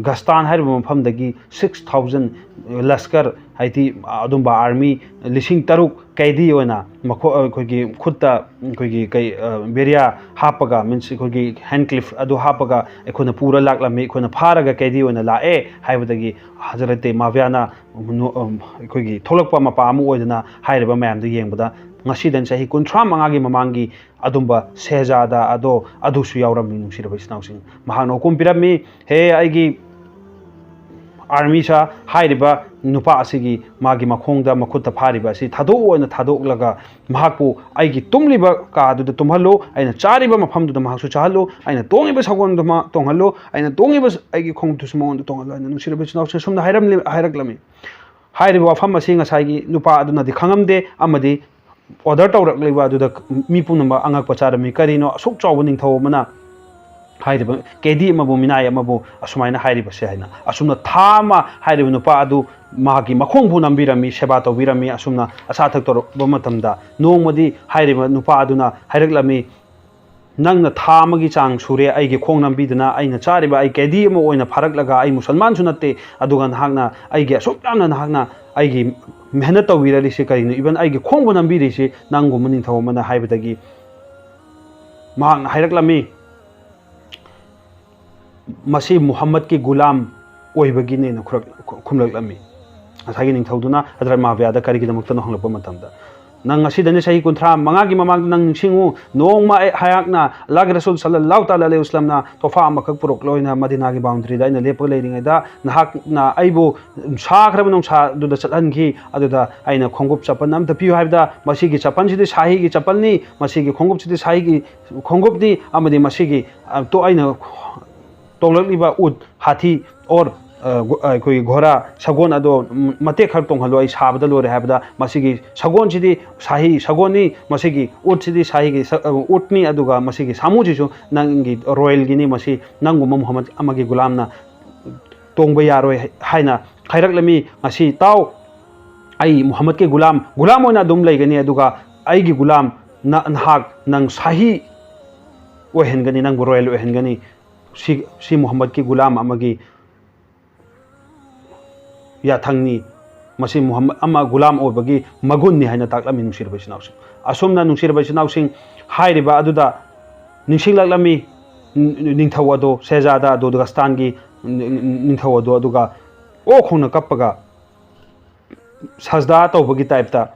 ꯒꯁꯇꯥꯟ ꯍꯥꯏꯔꯤꯕ ꯃꯐꯝꯗꯒꯤ six thousand ꯂꯁꯀꯔ, ꯍꯥꯏꯗꯤ ꯑꯗꯨꯝꯕ army ꯂꯤꯁꯤꯡ ꯇꯔꯨꯛ ꯀꯩꯗꯤ ꯑꯣꯏꯅ ꯃꯈꯣ-, ꯑꯩꯈꯣꯏꯒꯤ ꯈꯨꯠꯇ ꯑꯩꯈꯣꯏꯒꯤ ꯀꯩ, ꯑ, ꯕꯦꯔꯤꯌꯥ ꯍꯥꯞꯄꯒ, means ꯑꯩꯈꯣꯏꯒꯤ handcuff ꯑꯗꯨ ꯍꯥꯞꯄꯒ ꯑꯩꯈꯣꯏꯅ ꯄꯨꯔ ꯂꯥꯛꯂꯝꯃꯤ, ꯑꯩꯈꯣꯏꯅ ꯐꯥꯔꯒ ꯀꯩꯗꯤ ꯑꯣꯏꯅ ꯂꯥꯛꯑꯦ" ꯍꯥꯏꯕꯗꯒꯤ ꯍꯖꯔꯠꯇꯦ ꯃꯥꯕꯤꯌꯥꯅ ꯅꯣ-, ꯑꯝ, ꯑꯩꯈꯣꯏꯒꯤ ꯊꯣꯛꯂꯛꯄ ꯃꯄꯥ ꯑꯃ ꯑꯣꯏꯗꯅ ꯍꯥꯏꯔꯤꯕ ꯃꯌꯥꯝꯗꯨ ꯌꯦꯡꯕꯗ ꯉꯁꯤꯗꯅ ꯆꯍꯤ ꯀꯨꯟꯊ꯭ꯔꯥ ꯃꯉꯥꯒꯤ ꯃꯃꯥꯡꯒꯤ ꯑꯗꯨꯝꯕ ꯁꯦꯍꯖꯥꯗ ꯑꯗꯣ ꯑꯗꯨꯁꯨ ꯌꯥꯎꯔꯝꯃꯤ, ꯅꯨꯡꯁꯤꯔꯕ ꯏꯆꯤꯟ ꯏꯅꯥꯎꯁꯤꯡ꯫ ꯃꯍꯥꯛꯅ ꯍꯨꯀꯨꯝ ꯄꯤꯔꯝꯃꯤ, "ꯍꯦ ꯑꯩꯒꯤ ꯑꯥꯔꯃꯤꯁꯥ, ꯍꯥꯏꯔꯤꯕ ꯅꯨꯄꯥ ꯑꯁꯤꯒꯤ ꯃꯥꯒꯤ ꯃꯈꯣꯡꯗ ꯃꯈꯨꯠꯇ ꯐꯥꯔꯤꯕ ꯑꯁꯤ ꯊꯥꯗꯣꯛꯑꯣꯅ ꯊꯥꯗꯣꯛꯂꯒ ꯃꯍꯥꯛꯄꯨ ꯑꯩꯒꯤ ꯇꯨꯝꯂꯤꯕ ꯀꯥꯗꯨꯗ ꯇꯨꯝꯍꯜꯂꯨ, ꯑꯩꯅ ꯆꯥꯔꯤꯕ ꯃꯐꯝꯗꯨꯗ ꯃꯍꯥꯛꯁꯨ ꯆꯥꯍꯜꯂꯨ, ꯑꯩꯅ ꯇꯣꯡꯉꯤꯕ ꯁꯒꯣꯜꯗꯨ ꯃꯥ ꯇꯣꯡꯍꯜꯂꯨ, ꯑꯩꯅ ꯇꯣꯡꯉꯤꯕ ꯑꯩꯒꯤ ꯈꯣꯡꯎꯞꯇꯨꯁꯨ ꯃꯉꯣꯟꯗ ꯇꯣꯡꯍꯜꯂꯨ" ꯍꯥꯏꯅ ꯅꯨꯡꯁꯤꯔꯕ ꯏꯆꯤꯟ ꯏꯅꯥꯎꯁꯤꯡ ꯑꯁꯨꯝꯅ ꯍꯥꯏꯔꯝꯂꯤ-, ꯍꯥꯏꯔꯛꯂꯝꯃꯤ꯫ ꯍꯥꯏꯔꯤꯕ ꯋꯥꯐꯝ ꯑꯁꯤ ꯉꯁꯥꯏꯒꯤ ꯅꯨꯄꯥ ꯑꯗꯨꯅꯗꯤ ꯈꯪꯉꯝꯗꯦ ꯑꯃꯗꯤ ꯑꯣꯔꯗꯔ ꯇꯧꯔꯛꯂꯤꯕ ꯑꯗꯨꯗ ꯃꯤ ꯄꯨꯝꯅꯃꯛ ꯑꯉꯛꯄ ꯆꯥꯔꯝꯃꯤ꯫ ꯀꯔꯤꯅꯣ ꯑꯁꯨꯛ ꯆꯥꯎꯕ ꯅꯤꯡꯊꯧ ꯑꯃꯅ ꯍꯥꯏꯔꯤꯕ ꯀꯦꯗꯤ ꯑꯃꯕꯨ, ꯃꯤꯅꯥꯏ ꯑꯃꯕꯨ ꯑꯁꯨꯃꯥꯏꯅ ꯍꯥꯏꯔꯤꯕꯁꯦ ꯍꯥꯏꯅ꯫ ꯑꯁꯨꯝꯅ ꯊꯥ ꯑꯃ ꯍꯥꯏꯔꯤꯕ ꯅꯨꯄꯥ ꯑꯗꯨ ꯃꯍꯥꯛꯀꯤ ꯃꯈꯣꯡꯕꯨ ꯅꯝꯕꯤꯔꯝꯃꯤ, ꯁꯦꯕꯥ ꯇꯧꯕꯤꯔꯝꯃꯤ꯫ ꯑꯁꯨꯝꯅ ꯑꯆꯥ ꯑꯊꯛ ꯇꯧꯔꯛꯄ ꯃꯇꯝꯗ ꯅꯣꯡꯃꯗꯤ ꯍꯥꯏꯔꯤꯕ ꯅꯨꯄꯥ ꯑꯗꯨꯅ ꯍꯥꯏꯔꯛꯂꯝꯃꯤ, "ꯅꯪꯅ ꯊꯥ ꯑꯃꯒꯤ ꯆꯥꯡ ꯁꯨꯔꯦ ꯑꯩꯒꯤ ꯈꯣꯡ ꯅꯝꯕꯤꯗꯨꯅ, ꯑꯩꯅ ꯆꯥꯔꯤꯕ ꯑꯩ ꯀꯦꯗꯤ ꯑꯃ ꯑꯣꯏꯅ ꯐꯥꯔꯛꯂꯒ, ꯑꯩ ꯃꯨꯁꯜꯃꯥꯟꯁꯨ ꯅꯠꯇꯦ, ꯑꯗꯨꯒ ꯅꯍꯥꯛꯅ ꯑꯩꯒꯤ ꯑꯁꯨꯛ ꯌꯥꯝꯅ ꯅꯍꯥꯛꯅ ꯑꯩꯒꯤ ꯃꯦꯍꯅꯠ ꯇꯧꯕꯤꯔꯛꯂꯤꯁꯤ ꯀꯔꯤꯅꯣ? ꯏꯚꯟ ꯑꯩꯒꯤ ꯈꯣꯡꯕꯨ ꯅꯝꯕꯤꯔꯤꯁꯤ ꯅꯪꯒꯨꯝꯕ ꯅꯤꯡꯊꯧ ꯑꯃꯅ" ꯍꯥꯏꯕꯗꯒꯤ ꯃꯍꯥꯛꯅ ꯍꯥꯏꯔꯛꯂꯝꯃꯤ, "ꯃꯁꯤ ꯃꯨꯍꯝꯃꯗꯀꯤ ꯒꯨꯂꯥꯝ ꯑꯣꯏꯕꯒꯤꯅꯦꯅ" ꯈꯨꯔꯛ-, ꯈꯨꯝꯂꯛꯂꯝꯃꯤ꯫ ꯉꯁꯥꯏꯒꯤ ꯅꯤꯡꯊꯧꯗꯨꯅ ꯍꯖꯔꯠ ꯃꯥꯕꯤꯌꯥꯗ ꯀꯔꯤꯒꯤꯗꯃꯛꯇꯅꯣ ꯍꯪꯂꯛꯄ ꯃꯇꯝꯗ, "ꯅꯪ ꯉꯁꯤꯗꯅꯤ ꯆꯍꯤ ꯀꯨꯟꯊ꯭ꯔꯥ ꯃꯉꯥꯒꯤ ꯃꯃꯥꯡꯗ ꯅꯪ ꯅꯤꯡꯁꯤꯡꯉꯨ, ꯅꯣꯡꯃ ꯑꯩ, ꯑꯩꯍꯥꯛꯅ ꯑꯜꯂꯥꯍꯒꯤ ꯔꯁꯨꯜ ꯁꯜꯂꯜꯂꯥꯍꯨ ꯇꯥꯂꯥ ꯑꯂꯩꯍꯤ ꯋꯥꯁꯂꯝꯅ ꯇꯣꯐꯥ ꯑꯃꯈꯛ ꯄꯨꯔꯛꯂꯣꯏꯅ ꯃꯗꯤꯅꯥꯒꯤ ꯕꯥꯎꯟꯗꯔꯤꯗ ꯑꯩꯅ ꯂꯦꯞꯄꯒ ꯂꯩꯔꯤꯉꯩꯗ ꯅꯍꯥꯛꯅ ꯑꯩꯕꯨ ꯁꯥꯈ꯭ꯔꯕ ꯅꯨꯡꯁꯥꯗꯨꯗ ꯆꯠꯍꯟꯈꯤ꯫ ꯑꯗꯨꯗ ꯑꯩꯅ ꯈꯣꯡꯎꯞ ꯆꯄꯟ ꯑꯝꯇ ꯄꯤꯌꯨ ꯍꯥꯏꯕꯗ, ꯃꯁꯤꯒꯤ ꯆꯄꯟꯁꯤꯗꯤ ꯁꯥꯍꯤꯒꯤ ꯆꯄꯟꯅꯤ, ꯃꯁꯤꯒꯤ ꯈꯣꯡꯎꯞꯁꯤꯗꯤ ꯁꯥꯍꯤꯒꯤ ꯈꯣꯡꯎꯞꯅꯤ, ꯑꯃꯗꯤ ꯃꯁꯤꯒꯤ, ꯑ, ꯇꯣ-, ꯑꯩꯅ ꯇꯣꯡꯂꯛꯂꯤꯕ ꯎꯠ, ꯍꯥꯊꯤ, ꯑꯣꯔ, ꯑ, ꯒꯣ-, ꯑ, ꯑꯩꯈꯣꯏꯒꯤ ꯘꯣꯔꯥ, ꯁꯒꯣꯜ ꯑꯗꯣ ꯃꯇꯦꯛ ꯈꯔ ꯇꯣꯡꯍꯜꯂꯨ, ꯑꯩ ꯁꯥꯕꯗ ꯂꯣꯏꯔꯦ" ꯍꯥꯏꯕꯗ, "ꯃꯁꯤꯒꯤ ꯁꯒꯣꯜꯁꯤꯗꯤ ꯁꯥꯍꯤ ꯁꯒꯣꯜꯅꯤ, ꯃꯁꯤꯒꯤ ꯎꯠꯁꯤꯗꯤ ꯁꯥꯍꯤꯒꯤ ꯁ-, ꯑ, ꯎꯠꯅꯤ, ꯑꯗꯨꯒ ꯃꯁꯤꯒꯤ ꯁꯥꯃꯨꯁꯤꯁꯨ ꯅꯪꯒꯤ ꯔꯣꯌꯦꯜꯒꯤꯅꯤ, ꯃꯁꯤ ꯅꯪꯒꯨꯝꯕ ꯃꯨꯍꯝꯃꯗ ꯑꯃꯒꯤ ꯒꯨꯂꯥꯝꯅ ꯇꯣꯡꯕ ꯌꯥꯔꯣꯏ" ꯍꯥꯏꯅ ꯍꯥꯏꯔꯛꯂꯝꯃꯤ꯫ "ꯉꯁꯤ ꯇꯥꯎ, ꯑꯩ ꯃꯨꯍꯝꯃꯗꯀꯤ ꯒꯨꯂꯥꯝ, ꯒꯨꯂꯥꯝ ꯑꯣꯏꯅ ꯑꯗꯨꯝ ꯂꯩꯒꯅꯤ, ꯑꯗꯨꯒ ꯑꯩꯒꯤ ꯒꯨꯂꯥꯝ ꯅ-, ꯅꯍꯥꯛ ꯅꯪ ꯁꯥꯍꯤ ꯑꯣꯏꯍꯟꯒꯅꯤ, ꯅꯪꯕꯨ ꯔꯣꯌꯦꯜ ꯑꯣꯏꯍꯟꯒꯅꯤ꯫ ꯁꯤ, ꯁꯤ ꯃꯨꯍꯝꯃꯗꯀꯤ ꯒꯨꯂꯥꯝ ꯑꯃꯒꯤ ꯌꯥꯊꯪꯅꯤ꯫ ꯃꯁꯤ ꯃꯨꯍꯝꯃꯗ ꯑꯃ ꯒꯨꯂꯥꯝ ꯑꯣꯏꯕꯒꯤ ꯃꯒꯨꯟꯅꯤ" ꯍꯥꯏꯅ ꯇꯥꯛꯂꯝꯃꯤ, ꯅꯨꯡꯁꯤꯔꯕ ꯏꯆꯤꯟ ꯏꯅꯥꯎꯁꯤꯡ꯫ ꯑꯁꯨꯝꯅ, ꯅꯨꯡꯁꯤꯔꯕ ꯏꯆꯤꯟ ꯏꯅꯥꯎꯁꯤꯡ, ꯍꯥꯏꯔꯤꯕ ꯑꯗꯨꯗ ꯅꯤꯡꯁꯤꯡꯂꯛꯂꯝꯃꯤ, ꯅꯤꯡꯊꯧ ꯑꯗꯣ, ꯁꯦꯍꯖꯥꯗ ꯑꯗꯣ, ꯒꯁꯇꯥꯟꯒꯤ ꯅꯤꯡꯊꯧ ꯑꯗꯣ, ꯑꯗꯨꯒ ꯑꯣꯛ ꯈꯣꯡꯅ ꯀꯞꯄꯒ ꯁꯖꯗꯥ ꯇꯧꯕꯒꯤ ꯇꯥꯏꯞꯇ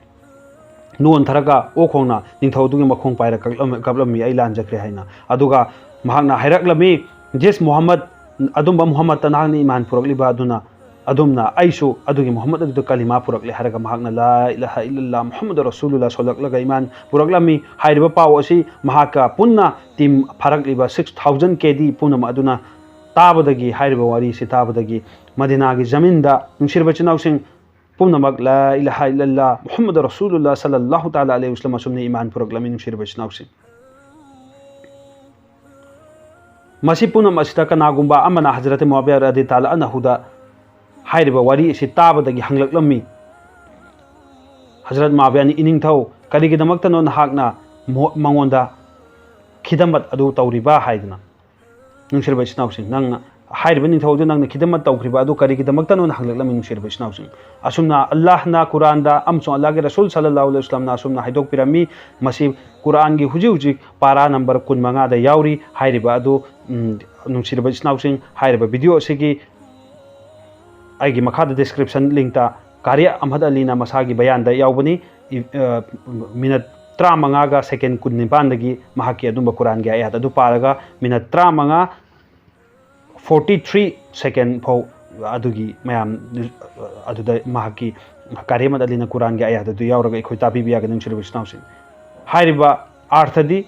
ꯅꯣꯟꯊꯔꯒ ꯑꯣꯛ ꯈꯣꯡꯅ ꯅꯤꯡꯊꯧ ꯑꯗꯨꯒꯤ ꯃꯈꯣꯡ ꯄꯥꯏꯔ ꯀꯞꯂꯝ-, ꯀꯞꯂꯝꯃꯤ, "ꯑꯩ ꯂꯥꯟꯖꯈ꯭ꯔꯦ" ꯍꯥꯏꯅ꯫ ꯑꯗꯨꯒ ꯃꯍꯥꯛꯅ ꯍꯥꯏꯔꯛꯂꯝꯃꯤ, "Yes, ꯃꯨꯍꯝꯃꯗ, ꯑꯗꯨꯝꯕ ꯃꯨꯍꯝꯃꯗꯇ ꯅꯍꯥꯛꯅ ꯏꯃꯥꯟ ꯄꯨꯔꯛꯂꯤꯕ ꯑꯗꯨꯅ, ꯑꯗꯨꯝꯅ ꯑꯩꯁꯨ ꯑꯗꯨꯒꯤ ꯃꯨꯍꯝꯃꯗ ꯑꯗꯨꯗ ꯀꯂꯤꯃꯥ ꯄꯨꯔꯛꯂꯦ" ꯍꯥꯏꯔꯒ ꯃꯍꯥꯛꯅ "ꯂꯥ ꯏꯂꯥꯍ ꯏꯜꯂꯜꯂꯥꯍ ꯃꯨꯍꯝꯃꯗꯨ ꯔꯁꯨꯂꯨꯜꯂꯥꯍ" ꯁꯣꯜꯂꯛꯂꯒ ꯏꯃꯥꯟ ꯄꯨꯔꯛꯂꯝꯃꯤ꯫ ꯍꯥꯏꯔꯤꯕ ꯄꯥꯎ ꯑꯁꯤ ꯃꯍꯥꯛꯀ ꯄꯨꯟꯅ team ꯐꯥꯔꯛꯂꯤꯕ six thousand K D ꯄꯨꯝꯅꯃꯛ ꯑꯗꯨꯅ ꯇꯥꯕꯗꯒꯤ, ꯍꯥꯏꯔꯤꯕ ꯋꯥꯔꯤ ꯑꯁꯤ ꯇꯥꯕꯗꯒꯤ ꯃꯗꯤꯅꯥꯒꯤ ꯖꯃꯤꯟꯗ, ꯅꯨꯡꯁꯤꯔꯕ ꯏꯆꯤꯟ ꯏꯅꯥꯎꯁꯤꯡ, ꯄꯨꯝꯅꯃꯛ "ꯂꯥ ꯏꯂꯥꯍ ꯏꯜꯂꯜꯂꯥꯍ ꯃꯨꯍꯝꯃꯗꯨ ꯔꯁꯨꯂꯨꯜꯂꯥꯍ ꯁꯜꯂꯜꯂꯥꯍꯨ ꯇꯥꯂꯥ ꯑꯂꯩꯍꯤ ꯋꯁꯜꯂꯝ" ꯑꯁꯨꯝꯅ ꯏꯃꯥꯟ ꯄꯨꯔꯛꯂꯝꯃꯤ, ꯅꯨꯡꯁꯤꯔꯕ ꯏꯆꯤꯟ ꯏꯅꯥꯎꯁꯤꯡ꯫ ꯃꯁꯤ ꯄꯨꯝꯅꯃꯛ ꯑꯁꯤꯗ ꯀꯅꯥꯒꯨꯝꯕ ꯑꯃꯅ ꯍꯖꯔꯠ ꯃꯨꯑꯥꯋꯤꯌꯥ ꯔꯗꯤꯌꯜꯂꯥꯍꯨ ꯇꯥꯂꯥ ꯑꯟꯍꯨꯗ ꯍꯥꯏꯔꯤꯕ ꯋꯥꯔꯤ ꯑꯁꯤ ꯇꯥꯕꯗꯒꯤ ꯍꯪꯂꯛꯂꯝꯃꯤ, "ꯍꯖꯔꯠ ꯃꯨꯑꯥꯋꯤꯌꯥ, ꯏꯅꯤꯡꯊꯧ, ꯀꯔꯤꯒꯤꯗꯃꯛꯇꯅꯣ ꯅꯍꯥꯛꯅ ꯃꯣ-, ꯃꯉꯣꯟꯗ ꯈꯤꯗꯃꯠ ꯑꯗꯨ ꯇꯧꯔꯤꯕ?" ꯍꯥꯏꯗꯅ꯫ ꯅꯨꯡꯁꯤꯔꯕ ꯏꯆꯤꯟ ꯏꯅꯥꯎꯁꯤꯡ, ꯅꯪꯅ ꯍꯥꯏꯔꯤꯕ ꯅꯤꯡꯊꯧ ꯑꯗꯨ ꯅꯪꯅ ꯈꯤꯗꯃꯠ ꯇꯧꯈ꯭ꯔꯤꯕ ꯑꯗꯨ ꯀꯔꯤꯒꯤꯗꯃꯛꯇꯅꯣꯅ ꯍꯪꯂꯛꯂꯝꯃꯤ, ꯅꯨꯡꯁꯤꯔꯕ ꯏꯆꯤꯟ ꯏꯅꯥꯎꯁꯤꯡ꯫ ꯑꯁꯨꯝꯅ ꯑꯜꯂꯥꯍꯅ ꯀꯨꯔꯥꯟꯗ ꯑꯃꯁꯨꯡ ꯑꯜꯂꯥꯍꯒꯤ ꯔꯁꯨꯜ ꯁꯜꯂꯜꯂꯥꯍꯨ ꯑꯂꯩꯍꯤ ꯋꯁꯜꯂꯝꯅ ꯑꯁꯨꯝꯅ ꯍꯥꯏꯗꯣꯛꯄꯤꯔꯝꯃꯤ꯫ ꯃꯁꯤ ꯀꯨꯔꯥꯟꯒꯤ ꯍꯧꯖꯤꯛ ꯍꯧꯖꯤꯛ ꯄꯥꯔꯥ ꯅꯝꯕꯔ ꯀꯨꯟꯃꯉꯥꯗ ꯌꯥꯎꯔꯤ꯫ ꯍꯥꯏꯔꯤꯕ ꯑꯗꯨ, ꯎꯝ, ꯅꯨꯡꯁꯤꯔꯕ ꯏꯆꯤꯟ ꯏꯅꯥꯎꯁꯤꯡ, ꯍꯥꯏꯔꯤꯕ ꯚꯤꯗꯤꯑꯣ ꯑꯁꯤꯒꯤ ꯑꯩꯒꯤ ꯃꯈꯥꯗ ꯗꯤꯁꯀ꯭ꯔꯤꯞꯁꯟ ꯂꯤꯡꯇ ꯀꯥꯔꯤ ꯑꯍꯃꯗ ꯑꯂꯤꯅ ꯃꯁꯥꯒꯤ ꯕꯌꯥꯟꯗ ꯌꯥꯎꯕꯅꯤ꯫ ꯏ-, ꯑ, ꯃꯤꯅꯠ ꯇꯔꯥꯃꯉꯥꯒ ꯁꯦꯀꯦꯟ ꯀꯨꯟꯅꯤꯄꯥꯟꯗꯒꯤ ꯃꯍꯥꯛꯀꯤ ꯑꯗꯨꯝꯕ ꯀꯨꯔꯥꯟꯒꯤ ꯑꯌꯥꯠ ꯑꯗꯨ ꯄꯥꯔꯒ ꯃꯤꯅꯠ ꯇꯔꯥꯃꯉꯥ forty three second ꯐꯥꯎ ꯑꯗꯨꯒꯤ ꯃꯌꯥꯝ ꯑꯗꯨꯗ ꯃꯍꯥꯛꯀꯤ ꯀꯥꯔꯤ ꯑꯍꯃꯗ ꯑꯂꯤꯅ ꯀꯨꯔꯥꯟꯒꯤ ꯑꯌꯥꯠ ꯑꯗꯨ ꯌꯥꯎꯔꯒ ꯑꯩꯈꯣꯏ ꯇꯥꯕꯤꯕ ꯌꯥꯒꯅꯤ, ꯅꯨꯡꯁꯤꯔꯕ ꯏꯆꯤꯟ ꯏꯅꯥꯎꯁꯤꯡ꯫ ꯍꯥꯏꯔꯤꯕ ꯑꯥꯔꯊꯗꯤ,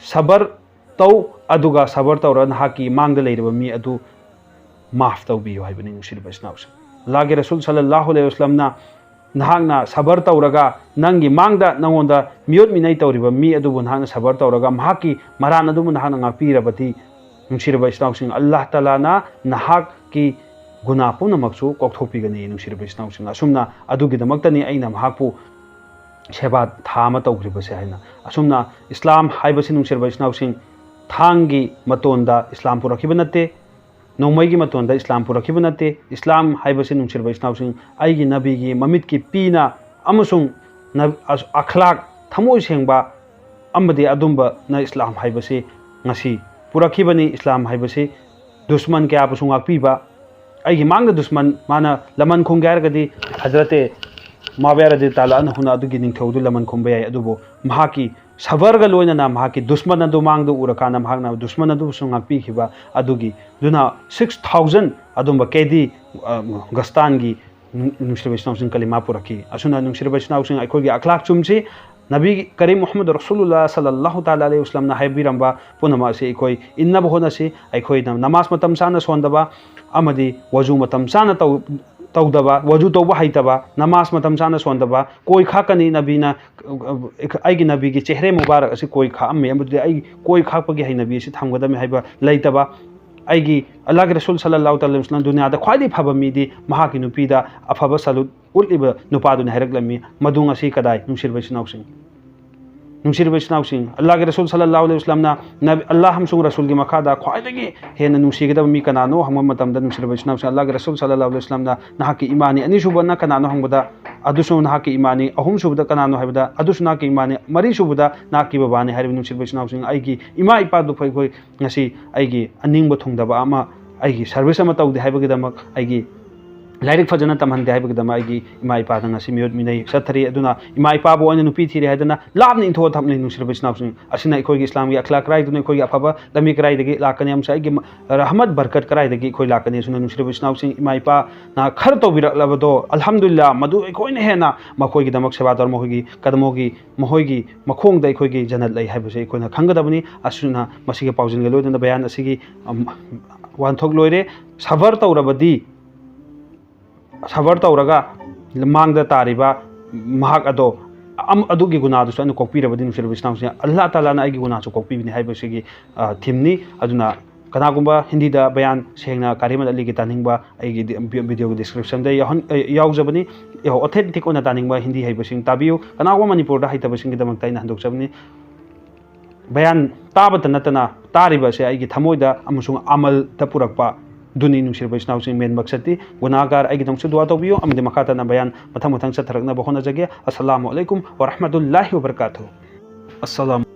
ꯁꯕꯔ ꯇꯧ, ꯑꯗꯨꯒ ꯁꯕꯔ ꯇꯧꯔ ꯅꯍꯥꯛꯀꯤ ꯃꯥꯡꯗ ꯂꯩꯔꯤꯕ ꯃꯤ ꯑꯗꯨ ꯃꯥꯐ ꯇꯧꯕꯤꯌꯨ ꯍꯥꯏꯕꯅꯤ, ꯅꯨꯡꯁꯤꯔꯕ ꯏꯆꯤꯟ ꯏꯅꯥꯎꯁꯤꯡ꯫ ꯑꯜꯂꯥꯍꯒꯤ ꯔꯁꯨꯜ ꯁꯜꯂꯜꯂꯥꯍꯨ ꯑꯂꯩꯍꯤ ꯋꯁꯜꯂꯝꯅ ꯅꯍꯥꯛꯅ ꯁꯕꯔ ꯇꯧꯔꯒ ꯅꯪꯒꯤ ꯃꯥꯡꯗ ꯅꯉꯣꯟꯗ ꯃꯤꯑꯣꯠ ꯃꯤꯅꯩ ꯇꯧꯔꯤꯕ ꯃꯤ ꯑꯗꯨꯕꯨ ꯅꯍꯥꯛꯅ ꯁꯕꯔ ꯇꯧꯔꯒ ꯃꯍꯥꯛꯀꯤ ꯃꯔꯥꯟ ꯑꯗꯨꯕꯨ ꯅꯍꯥꯛꯅ ꯉꯥꯛꯄꯤꯔꯕꯗꯤ, ꯅꯨꯡꯁꯤꯔꯕ ꯏꯆꯤꯟ ꯏꯅꯥꯎꯁꯤꯡ, ꯑꯜꯂꯥꯍ ꯇꯥꯂꯥꯅ ꯅꯍꯥꯛꯀꯤ ꯒꯨꯅꯥ ꯄꯨꯝꯅꯃꯛꯁꯨ ꯀꯣꯛꯊꯣꯛꯄꯤꯒꯅꯤ, ꯅꯨꯡꯁꯤꯔꯕ ꯏꯆꯤꯟ ꯏꯅꯥꯎꯁꯤꯡ꯫ ꯑꯁꯨꯝꯅ ꯑꯗꯨꯒꯤꯗꯃꯛꯇꯅꯤ ꯑꯩꯅ ꯃꯍꯥꯛꯄꯨ ꯁꯦꯕꯥ ꯊꯥ ꯑꯃ ꯇꯧꯈ꯭ꯔꯤꯕꯁꯦ ꯍꯥꯏꯅ꯫ ꯑꯁꯨꯝꯅ ꯏꯁꯂꯥꯝ ꯍꯥꯏꯕꯁꯤ, ꯅꯨꯡꯁꯤꯔꯕ ꯏꯆꯤꯟ ꯏꯅꯥꯎꯁꯤꯡ, ꯊꯥꯡꯒꯤ ꯃꯇꯣꯟꯗ ꯏꯁꯂꯥꯝ ꯄꯨꯔꯛꯈꯤꯕ ꯅꯠꯇꯦ, ꯅꯣꯡꯃꯩꯒꯤ ꯃꯇꯣꯟꯗ ꯏꯁꯂꯥꯝ ꯄꯨꯔꯛꯈꯤꯕ ꯅꯠꯇꯦ꯫ ꯏꯁꯂꯥꯝ ꯍꯥꯏꯕꯁꯤ, ꯅꯨꯡꯁꯤꯔꯕ ꯏꯆꯤꯟ ꯏꯅꯥꯎꯁꯤꯡ, ꯑꯩꯒꯤ ꯅꯕꯤꯒꯤ ꯃꯃꯤꯠꯀꯤ ꯄꯤꯅ ꯑꯃꯁꯨꯡ ꯅ-, ꯑꯁ-, ꯑꯈ꯭ꯂꯥꯛ, ꯊꯃꯣꯏ ꯁꯦꯡꯕ ꯑꯃꯗꯤ ꯑꯗꯨꯝꯕꯅ ꯏꯁꯂꯥꯝ ꯍꯥꯏꯕꯁꯤ ꯉꯁꯤ ꯄꯨꯔꯛꯈꯤꯕꯅꯤ꯫ ꯏꯁꯂꯥꯝ ꯍꯥꯏꯕꯁꯤ ꯗꯨꯁꯃꯟ ꯀꯌꯥꯕꯨꯁꯨ ꯉꯥꯛꯄꯤꯕ, ꯑꯩꯒꯤ ꯃꯥꯡꯗ ꯗꯨꯁꯃꯟ ꯃꯥꯅ ꯂꯃꯟ ꯈꯨꯝꯒꯦ ꯍꯥꯏꯔꯒꯗꯤ ꯍꯖꯔꯠꯇꯦ ꯃꯥꯕꯌꯥꯔꯗꯤ ꯇꯥꯂꯛꯑꯅ ꯍꯨꯅ ꯑꯗꯨꯒꯤ ꯅꯤꯡꯊꯧꯗꯨ ꯂꯃꯟ ꯈꯨꯝꯕ ꯌꯥꯏ, ꯑꯗꯨꯕꯨ ꯃꯍꯥꯛꯀꯤ ꯁꯕꯔꯒ ꯂꯣꯏꯅꯅ ꯃꯍꯥꯛꯀꯤ ꯗꯨꯁꯃꯟ ꯑꯗꯨ ꯃꯥꯡꯗ ꯎꯔꯀꯥꯟꯗ ꯃꯍꯥꯛꯅ ꯗꯨꯁꯃꯟ ꯑꯗꯨꯕꯨꯁꯨ ꯉꯥꯛꯄꯤꯈꯤꯕ ꯑꯗꯨꯒꯤ, ꯑꯗꯨꯅ ꯁꯤꯛꯁ ꯊꯥꯎꯖꯟ ꯑꯗꯨꯝꯕ ꯀꯦꯗꯤ ꯒꯁꯇꯥꯟꯒꯤ ꯅꯨꯡꯁꯤꯔꯕ ꯏꯆꯤꯟ ꯏꯅꯥꯎꯁꯤꯡ ꯀꯂꯤꯃꯥ ꯄꯨꯔꯛꯈꯤ꯫ ꯑꯁꯨꯝꯅ ꯅꯨꯡꯁꯤꯔꯕ ꯏꯆꯤꯟ ꯏꯅꯥꯎꯁꯤꯡ, ꯑꯩꯈꯣꯏꯒꯤ ꯑꯈ꯭ꯂꯥꯛ ꯆꯨꯝꯁꯤ ꯅꯕꯤ ꯀꯔꯤꯝ ꯃꯨꯍꯝꯃꯗ ꯔꯁꯨꯂꯨꯜꯂꯥ ꯁꯜꯂꯜꯂꯥꯍꯨ ꯇꯥꯂꯥ ꯑꯂꯩꯍꯤ ꯋꯁꯂꯝꯅ ꯍꯥꯏꯕꯤꯔꯝꯕ ꯄꯨꯝꯅꯃꯛ ꯑꯁꯤ ꯑꯩꯈꯣꯏ ꯏꯟꯅꯕ ꯍꯣꯠꯅꯁꯤ꯫ ꯑꯩꯈꯣꯏꯅ ꯅꯃꯥꯖ ꯃꯇꯝ ꯆꯥꯅ ꯁꯣꯟꯗꯕ ꯑꯃꯗꯤ ꯋꯖꯨ ꯃꯇꯝ ꯆꯥꯅ ꯇꯧ-, ꯇꯧꯗꯕ, ꯋꯖꯨ ꯇꯧꯕ ꯍꯩꯇꯕ, ꯅꯃꯥꯖ ꯃꯇꯝ ꯆꯥꯅ ꯁꯣꯟꯗꯕ, ꯀꯣꯏ ꯈꯥꯛꯀꯅꯤ, ꯅꯕꯤꯅ, ꯑꯩꯒꯤ ꯅꯕꯤꯒꯤ ꯆꯦꯍꯔꯦ ꯃꯨꯕꯥꯔꯛ ꯑꯁꯤ ꯀꯣꯏ ꯈꯥꯛꯑꯝꯃꯤ, ꯑꯗꯨꯗꯤ ꯑꯩ ꯀꯣꯏ ꯈꯥꯛꯄꯒꯤ ꯍꯩꯅꯕꯤ ꯑꯁꯤ ꯊꯝꯒꯗꯕꯅꯤ ꯍꯥꯏꯕ ꯂꯩꯇꯕ, ꯑꯩꯒꯤ ꯑꯜꯂꯥꯍꯒꯤ ꯔꯁꯨꯜ ꯁꯜꯂꯜꯂꯥꯍꯨ ꯇꯥꯂꯥ ꯑꯂꯩꯍꯤ ꯋꯁꯂꯝ ꯗꯨꯅꯤꯌꯥꯗ ꯈ꯭ꯋꯥꯏꯗꯒꯤ ꯐꯕ ꯃꯤꯗꯤ ꯃꯍꯥꯛꯀꯤ ꯅꯨꯄꯤꯗ ꯑꯐꯕ ꯁꯂꯨꯠ ꯎꯠꯂꯤꯕ ꯅꯨꯄꯥꯗꯨꯅ ꯍꯥꯏꯔꯛꯂꯝꯃꯤ꯫ ꯃꯗꯨ ꯉꯁꯤ ꯀꯗꯥꯏ, ꯅꯨꯡꯁꯤꯔꯕ ꯏꯆꯤꯟ ꯏꯅꯥꯎꯁꯤꯡ? ꯅꯨꯡꯁꯤꯔꯕ ꯏꯆꯤꯟ ꯏꯅꯥꯎꯁꯤꯡ, ꯑꯜꯂꯥꯍꯒꯤ ꯔꯁꯨꯜ ꯁꯜꯂꯜꯂꯥꯍꯨ ꯑꯂꯩꯍꯤ ꯋꯁꯂꯝꯅ ꯅꯕꯤ, ꯑꯜꯂꯥꯍ ꯑꯃꯁꯨꯡ ꯔꯁꯨꯜꯒꯤ ꯃꯈꯥꯗ ꯈ꯭ꯋꯥꯏꯗꯒꯤ ꯍꯦꯟꯅ ꯅꯨꯡꯁꯤꯒꯗꯕ ꯃꯤ ꯀꯅꯥꯅꯣ ꯍꯪꯕ ꯃꯇꯝꯗ, ꯅꯨꯡꯁꯤꯔꯕ ꯏꯆꯤꯟ ꯏꯅꯥꯎꯁꯤꯡ, ꯑꯜꯂꯥꯍꯒꯤ ꯔꯁꯨꯜ ꯁꯜꯂꯜꯂꯥꯍꯨ ꯑꯂꯩꯍꯤ ꯋꯁꯂꯝꯅ ꯅꯍꯥꯛꯀꯤ ꯏꯃꯥꯅꯤ꯫ ꯑꯅꯤꯁꯨꯕꯅ ꯀꯅꯥꯅꯣ ꯍꯪꯕꯗ, ꯑꯗꯨꯁꯨ ꯅꯍꯥꯛꯀꯤ ꯏꯃꯥꯅꯤ꯫ ꯑꯍꯨꯝꯁꯨꯕꯗ ꯀꯅꯥꯅꯣ ꯍꯥꯏꯕꯗ, ꯑꯗꯨꯁꯨ ꯅꯍꯥꯛꯀꯤ ꯏꯃꯥꯅꯤ꯫ ꯃꯔꯤꯁꯨꯕꯗ ꯅꯍꯥꯛꯀꯤ ꯕꯕꯥꯅꯤ꯫ ꯍꯥꯏꯔꯤꯕ ꯅꯨꯡꯁꯤꯔꯕ ꯏꯆꯤꯟ ꯏꯅꯥꯎꯁꯤꯡ, ꯑꯩꯒꯤ ꯏꯃꯥ ꯏꯄꯥꯗꯨ ꯑꯩꯈꯣꯏ ꯉꯁꯤ ꯑꯩꯒꯤ ꯑꯅꯤꯡꯕ ꯊꯨꯡꯗꯕ ꯑꯃ, ꯑꯩꯒꯤ ꯁꯔꯚꯤꯁ ꯑꯃ ꯇꯧꯗꯦ ꯍꯥꯏꯕꯒꯤꯗꯃꯛ, ꯑꯩꯒꯤ ꯂꯥꯏꯔꯤꯛ ꯐꯖꯅ ꯇꯝꯍꯟꯗꯦ ꯍꯥꯏꯕꯒꯤꯗꯃꯛ ꯑꯩꯒꯤ ꯏꯃꯥ ꯏꯄꯥꯗ ꯉꯁꯤ ꯃꯤꯑꯣꯠ ꯃꯤꯅꯩ ꯆꯠꯊꯔꯤ꯫ ꯑꯗꯨꯅ ꯏꯃꯥ ꯏꯄꯥꯕꯨ ꯑꯣꯏꯅ ꯅꯨꯄꯤ ꯊꯤꯔꯦ ꯍꯥꯏꯗꯅ ꯂꯥꯞꯅ ꯏꯟꯊꯣꯛꯑ ꯊꯝꯂꯤ꯫ ꯅꯨꯡꯁꯤꯔꯕ ꯏꯆꯤꯟ ꯏꯅꯥꯎꯁꯤꯡ, ꯑꯁꯤꯅ ꯑꯩꯈꯣꯏꯒꯤ ꯏꯁꯂꯥꯝꯒꯤ ꯑꯈ꯭ꯂꯥꯛ ꯀꯗꯥꯏꯗꯅꯣ, ꯑꯩꯈꯣꯏꯒꯤ ꯑꯐꯕ ꯂꯝꯕꯤ ꯀꯗꯥꯏꯗꯒꯤ ꯂꯥꯛꯀꯅꯤ ꯑꯃꯁꯨꯡ ꯑꯩꯒꯤ ꯔꯍꯃꯠ ꯕꯔꯀꯠ ꯀꯗꯥꯏꯗꯒꯤ ꯑꯩꯈꯣꯏ ꯂꯥꯛꯀꯅꯤ? ꯑꯁꯨꯝꯅ ꯅꯨꯡꯁꯤꯔꯕ ꯏꯆꯤꯟ ꯏꯅꯥꯎꯁꯤꯡ, ꯏꯃꯥ ꯏꯄꯥꯅ ꯈꯔ ꯇꯧꯕꯤꯔꯛꯂꯕꯗꯣ, ꯑꯜꯍꯝꯗꯨꯂꯤꯜꯂꯥ, ꯃꯗꯨ ꯑꯩꯈꯣꯏꯅ ꯍꯦꯟꯅ ꯃꯈꯣꯏꯒꯤꯗꯃꯛ ꯁꯦꯕꯥ ꯇꯧꯔ ꯃꯈꯣꯏꯒꯤ ꯀꯗꯃꯣꯒꯤ, ꯃꯈꯣꯏꯒꯤ ꯃꯈꯣꯡꯗ ꯑꯩꯈꯣꯏꯒꯤ ꯖꯅꯠ ꯂꯩ ꯍꯥꯏꯕꯁꯤ ꯑꯩꯈꯣꯏꯅ ꯈꯪꯒꯗꯕꯅꯤ꯫ ꯑꯁꯨꯝꯅ ꯃꯁꯤꯒ ꯄꯥꯎꯖꯦꯜꯒ ꯂꯣꯏꯅꯅ ꯕꯌꯥꯟ ꯑꯁꯤꯒꯤ, ꯑꯝ, ꯋꯥꯍꯟꯊꯣꯛ ꯂꯣꯏꯔꯦ꯫ ꯁꯕꯔ ꯇꯧꯔꯕꯗꯤ, ꯁꯕꯔ ꯇꯧꯔꯒ ꯃꯥꯡꯗ ꯇꯥꯔꯤꯕ ꯃꯍꯥꯛ ꯑꯗꯣ, ꯑꯝ-, ꯑꯗꯨꯒꯤ ꯒꯨꯅꯥꯗꯨꯁꯨ ꯑꯩꯅ ꯀꯣꯛꯄꯤꯔꯕꯗꯤ, ꯅꯨꯡꯁꯤꯔꯕ ꯏꯆꯤꯟ ꯏꯅꯥꯎꯁꯤꯡ, ꯑꯜꯂꯥꯍ ꯇꯥꯂꯥꯅ ꯑꯩꯒꯤ ꯒꯨꯅꯥꯁꯨ ꯀꯣꯛꯄꯤꯕꯅꯤ ꯍꯥꯏꯕꯁꯤꯒꯤ, ꯑ, ꯊꯤꯝꯅꯤ꯫ ꯑꯗꯨꯅ ꯀꯅꯥꯒꯨꯝꯕ ꯍꯤꯟꯗꯤꯗ ꯕꯌꯥꯟ ꯁꯦꯡꯅ ꯀꯥꯔꯤꯃꯠ ꯑꯂꯤꯒꯤ ꯇꯥꯅꯤꯡꯕ, ꯑꯩꯒꯤ ꯗꯤ-, ꯚꯤ-, ꯚꯤꯗꯤꯑꯣꯒꯤ ꯗꯤꯁꯀ꯭ꯔꯤꯞꯁꯟꯗ ꯌꯥꯎꯍꯟ-, ꯑ, ꯌꯥꯎꯖꯕꯅꯤ꯫ ꯑꯣꯊꯦꯟꯇꯤꯛ ꯑꯣꯏꯅ ꯇꯥꯅꯤꯡꯕ ꯍꯤꯟꯗꯤ ꯍꯩꯕꯁꯤꯡ ꯇꯥꯕꯤꯌꯨ꯫ ꯀꯅꯥꯒꯨꯝꯕ ꯃꯅꯤꯄꯨꯔꯗ ꯍꯩꯇꯕꯁꯤꯡꯒꯤꯗꯃꯛꯇ ꯑꯩꯅ ꯍꯟꯗꯣꯛꯆꯕꯅꯤ꯫ ꯕꯌꯥꯟ ꯇꯥꯕꯇ ꯅꯠꯇꯅ ꯇꯥꯔꯤꯕ ꯑꯁꯦ ꯑꯩꯒꯤ ꯊꯃꯣꯏꯗ ꯑꯃꯁꯨꯡ ꯑꯃꯜꯗ ꯄꯨꯔꯛꯄꯗꯨꯅꯤ꯫ ꯅꯨꯡꯁꯤꯔꯕ ꯏꯆꯤꯟ ꯏꯅꯥꯎꯁꯤꯡ, ꯃꯦꯟ ꯃꯛꯁꯠꯇꯤ ꯒꯨꯅꯥꯍꯒꯥꯔ ꯑꯩꯒꯤꯗꯃꯛꯁꯨ ꯗꯨꯋꯥ ꯇꯧꯕꯤꯌꯨ ꯑꯃꯗꯤ ꯃꯈꯥ ꯇꯥꯅ ꯕꯌꯥꯟ ꯃꯊꯪ ꯃꯊꯪ ꯆꯠꯊꯔꯛꯅꯕ ꯍꯣꯠꯅꯖꯒꯦ꯫ ꯑꯁꯁꯂꯥꯃꯨ ꯑꯂꯩꯀꯨꯝ ꯋꯔꯍꯃꯇꯨꯜꯂꯥꯍꯤ ꯋꯕꯔꯀꯥꯇꯨꯍꯨ꯫ ꯑꯁꯁꯂꯥꯃꯨ